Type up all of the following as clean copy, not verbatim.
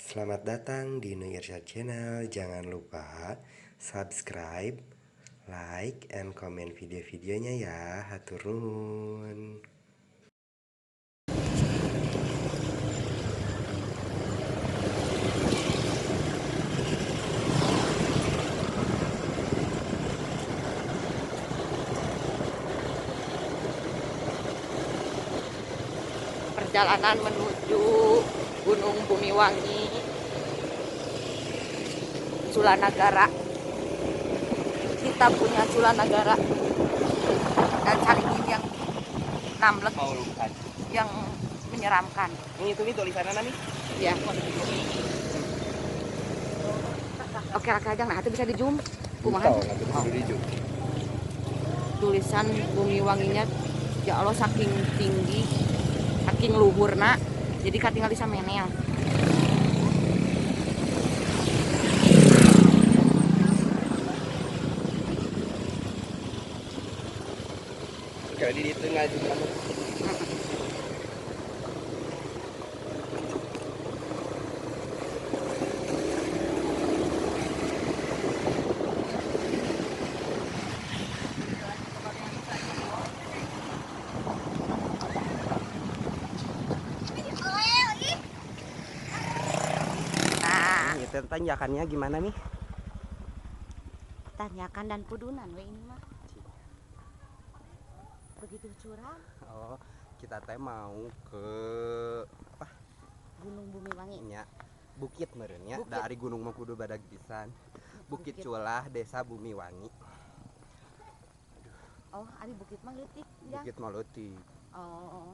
Selamat datang di Nui Irsyad Channel. Jangan lupa subscribe, like, and komen video-videonya ya. Hatur nuhun. Perjalanan menuju Gunung Bumiwangi, Culanagara. Kita punya Culanagara dan Caringin yang namlek, yang menyeramkan. Ini itu nih tulisannya nih. Ya. Oke, oke aja. Nah, itu bisa di zoom. Kumaha? Tulisan Bumiwanginya, ya Allah, saking tinggi, saking luhurna, jadi katingal di samenea. Kalau di tengah juga. Tanjakannya gimana nih? Tanjakan dan pudunan we ini mah. Begitu curam. Oh, kita teh mau ke apa? Gunung Bumiwangi. Nya, bukit meureun nya. Dari gunung mah kudu badag pisan. Bukit Culah, Desa Bumiwangi. Aduh. Oh, ari bukit mah leutik, ya. Bukit mah leutik. Oh,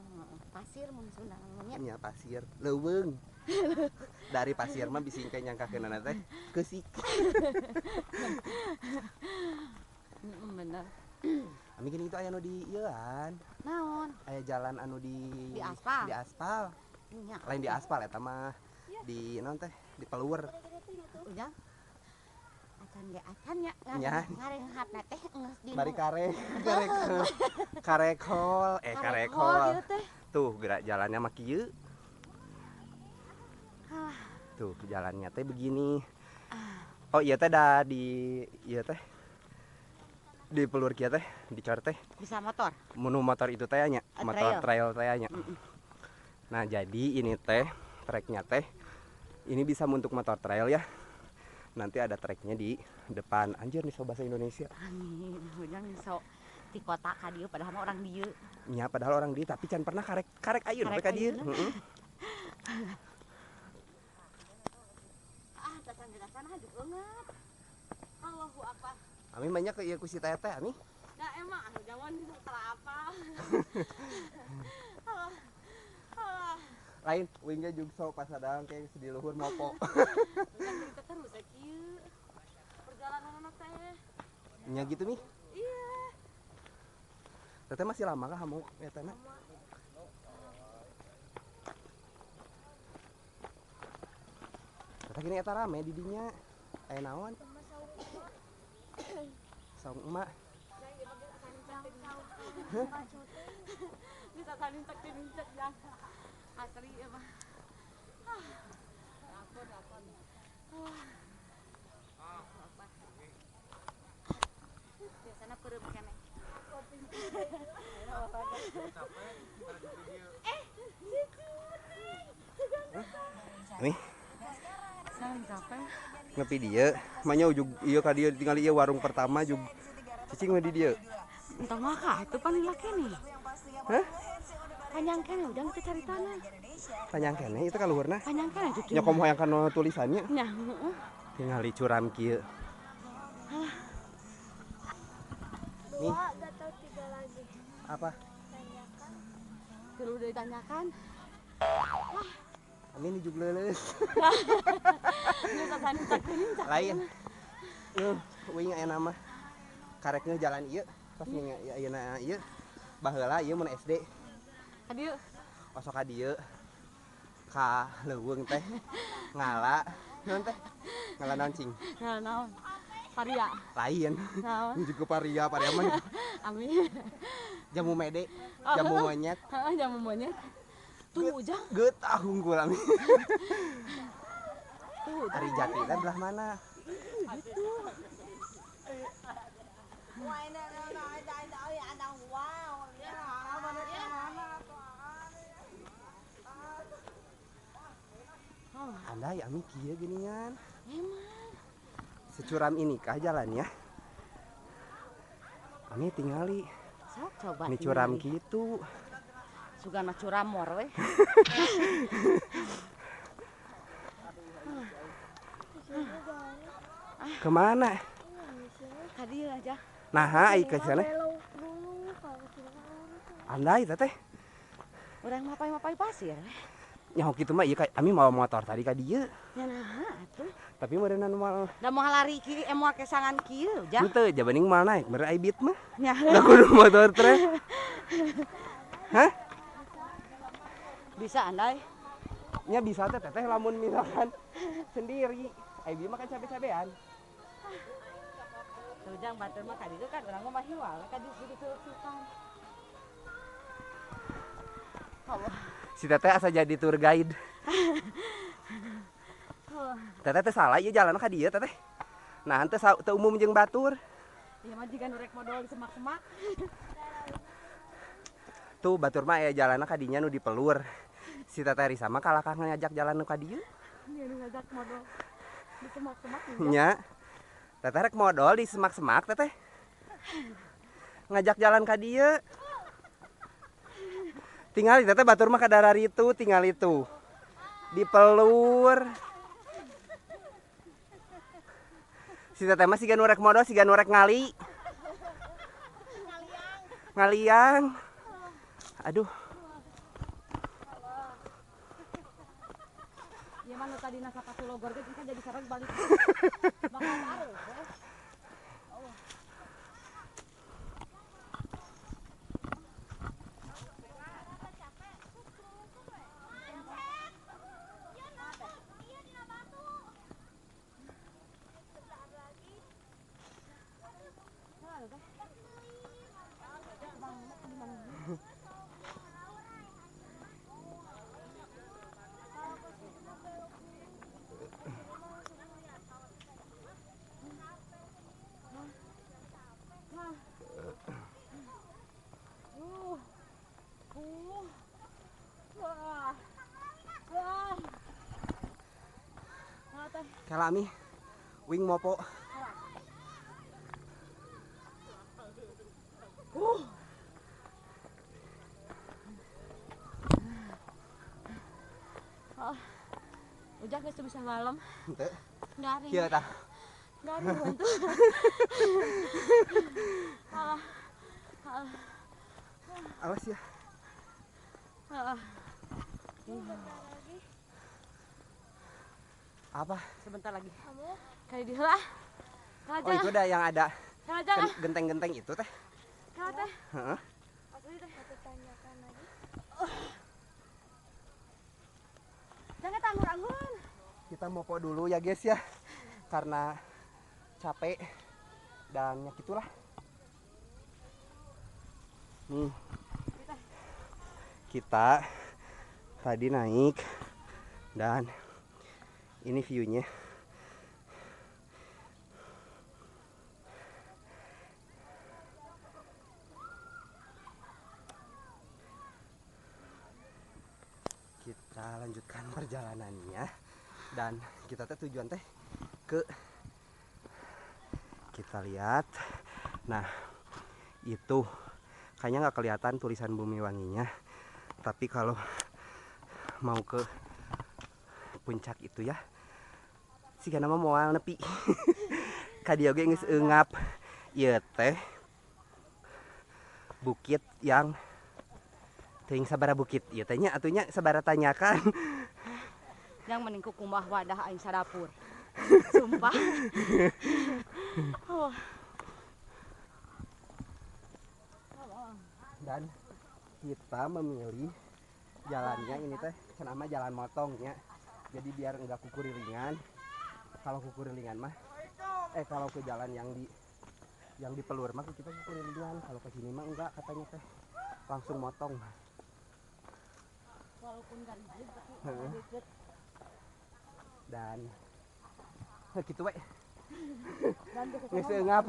pasir mun Sunda nya. Nya pasir, leuweung. Dari pasir mah bisi engke nyangkakeunana teh keusik. Bener. Ami gini itu aya nu di ieuan. Naon? Aya jalan anu di aspal. Di aspal. Nya. Lain di aspal eta mah. Di naon teh? Di peluer. Ujang. Acan ge acan nya. Ngarenghatna teh geus di bari kare, karekol, karekol. Tuh gerak jalannya mah kieu. Tuh jalannya teh begini. Oh iya teh dah di iya teh di pelur kia teh dicor teh bisa motor. Menu motor itu teh nya, motor trail teh nya. Nah jadi ini teh treknya teh ini bisa untuk motor trail ya. Nanti ada treknya di depan. Anjir nih so bahasa Indonesia. Amin, ujang so di kota ka dieu padahal mah orang dieu. Nya padahal orang dieu tapi can pernah karek karek ayeuna we ka dieu. Heeh. Ami banyak ke ieu ku si teteh ami. Da emang anu jaman apa. Lain uing ge jugso pasadang kayak di luhur mopo. Kita terus kieu. Perjalananna teh. Nya gitu nih. Iya. Teteh masih lama kah mau eta na? Teteh gini eta rame di dinya. Aya naon? Saung emak. Bisa tanincak tanincak ya. Asli ya mah. Ampun ampun. Biasana peureum keneh. Nih. Nepi dieu, manya ujug ieu ka dieu tingali ieu warung pertama jug cicing we di dieu. Entah mah ka itu pan lila keneh. Hah? Panjang keneh ujang teh caritana. Panjang keneh itu ka luhurna. Panjang keneh cucu. Nya komo hayang kana tulisannya. Nya heeh. Tingali curam kieu. Halah. Nih. 2 atau 3 lagi. Apa? Tanyakan. Perlu ditanyakan. Wah. Amin ujug leuleus. Lain. Uing aya nama. Kareknya jalan ieu, pas ayeuna ieu. Baheula ieu mun SD. Ka dieu. Osok ka dieu. Ka leuweung teh ngala naon teh? Ngala naon cing? Ngala naon? Paria. Lain. Naon? Juga paria, paria mah. Amin. Jamu mede, jamu monyet. Heeh, jamu monyet. Tuh ujang. Getah unggul ami. Tuh, Ari jati teh belah mana? Gitu. Andai ami kieu geuningan. Emang. Securam inikah jalannya? Ami tingali. Sok coba. Ini curam gitu. Sugana curamor we. Kemana? Tadi aja. Nah, ai ke sana. Andai teteh. Urang mapai-mapai pasir. Nyaho kitu mah ieu ami mawa motor tadi ka dieu. Nya naha atuh. Tapi meureunnan moal. Da moal lari kieu moal kesangan kieu jah. Henteu, jabaning moal naik meureun ai beat mah. Nya. Da kudu motor teh. Hah? Bisa andai. Nya bisa teh teteh lamun misalkan sendiri. Ai bieu mah kan cabe-cabean. Tuh jang batur mah ka ditu kan urang mah hiwal ka ditu suluk-sulukan. Allah. Si teteh asa jadi tour guide. Teteh teh salah ieu jalan ka dieu teteh. Nah, henteu teu umum jeung batur. Ieu mah jiga nu rek modol di semak-semak. Tuh batur mah aya jalanna ka dinya nu dipelur. Si teteh Risa mah kalakah ngajak jalan nu ka dieu. Ieu nu ngajak modol di semak-semak. Nya. Teteh rek modol di semak-semak teteh. Ngajak jalan ka dieu. Tinggal teteh batur mah ka itu, tinggal itu. Dipelur. Si teteh mah siga nu rek modol, siga nu rek ngali. Ngaliang. Aduh. Ieu mah nu tadina sapatu logor ge bisa jadi sareng balik. Bakal baru. Kala ami wing mopo. Ujang geus bisa malam. Henteu. Garing. Kieu tah. Garing bantu. Alah. Alah. Awas ya. Alah. Apa? Sebentar lagi. Kayak di heula. Oh, itu dah yang ada genteng-genteng itu teh. Kalah teh. Heeh. Asli teh. Tanyakan lagi. Jangan tanggur-anggur. Kita mopo dulu ya guys ya. Karena capek dan ya gitulah. Nih. Kita tadi naik dan ini view-nya. Kita lanjutkan perjalanannya dan kita teh tujuan teh ke kita lihat. Nah, itu kayaknya nggak kelihatan tulisan Bumi Wanginya. Tapi kalau mau ke puncak itu ya, siga nama moal nepi. Ka dieu ge geus eungap. Ieu teh bukit yang teuing sabaraha bukit ieu teh nya atuh nya sabaraha tanyakan. Yang mending kukumbah wadah aing sadapur. Sumpah. Oh. Dan kita memilih jalannya ini teh cenah jalan motongnya. Jadi biar enggak kukurilingan. Kalau kukurilingan mah kalau ke jalan yang di pelur mah kita kukurilingan. Kalau ke sini mah enggak katanya teh. Langsung motong. Walaupun enggak ribet tapi deket. Dan Kitu we. Geus eungap.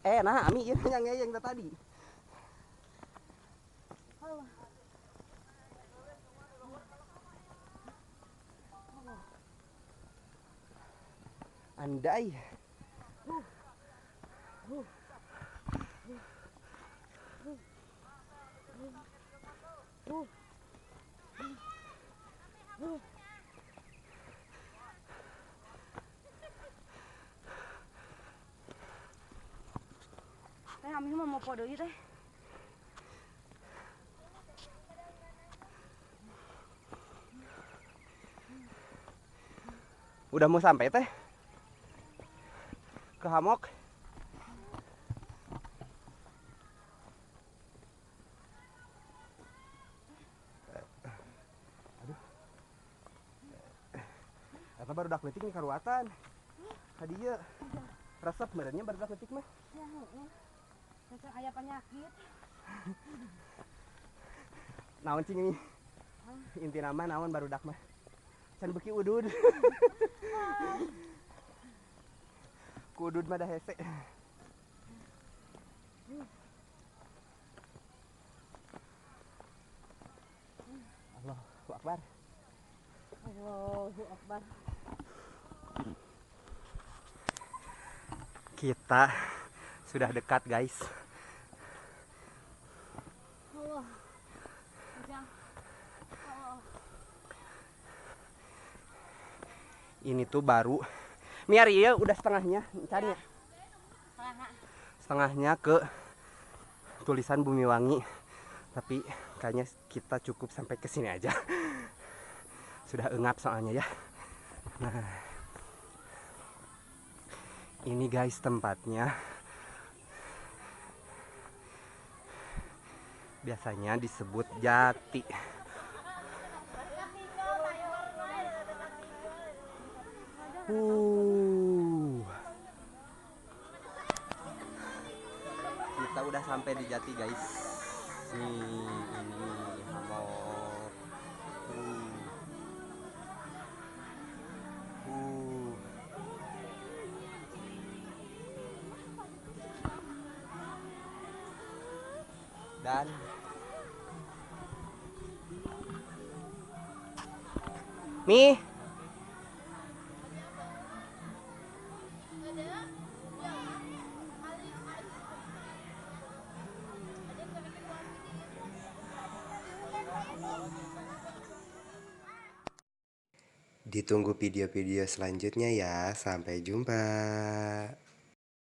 Nah Ami ieu yang ngeyeng tadi. Andai. Teh Ami mah mau podo ieu teh. Udah mau sampai teh? Ke hammock. Aduh. Eta barudak leutik nih karuatan. Ka dieu. Resep meureunnya barudak leutik mah. Ya heeh. Cecek aya penyakit. Naon cing ini? Inti nama naon barudak mah. Can beuki udud. Kudud mah dah hese. Allahu Akbar. Allahu Akbar. Kita sudah dekat, guys. Allah. Ini tuh baru Miar iya udah setengahnya, cari ya. Setengahnya ke tulisan Bumiwangi. Tapi kayaknya kita cukup sampai ke sini aja. Sudah engap soalnya ya. Nah, ini guys tempatnya. Biasanya disebut jati. Kita udah sampai di jati guys. Nih, ini hammock. Dan Mi, Ditunggu video-video selanjutnya ya. Sampai jumpa.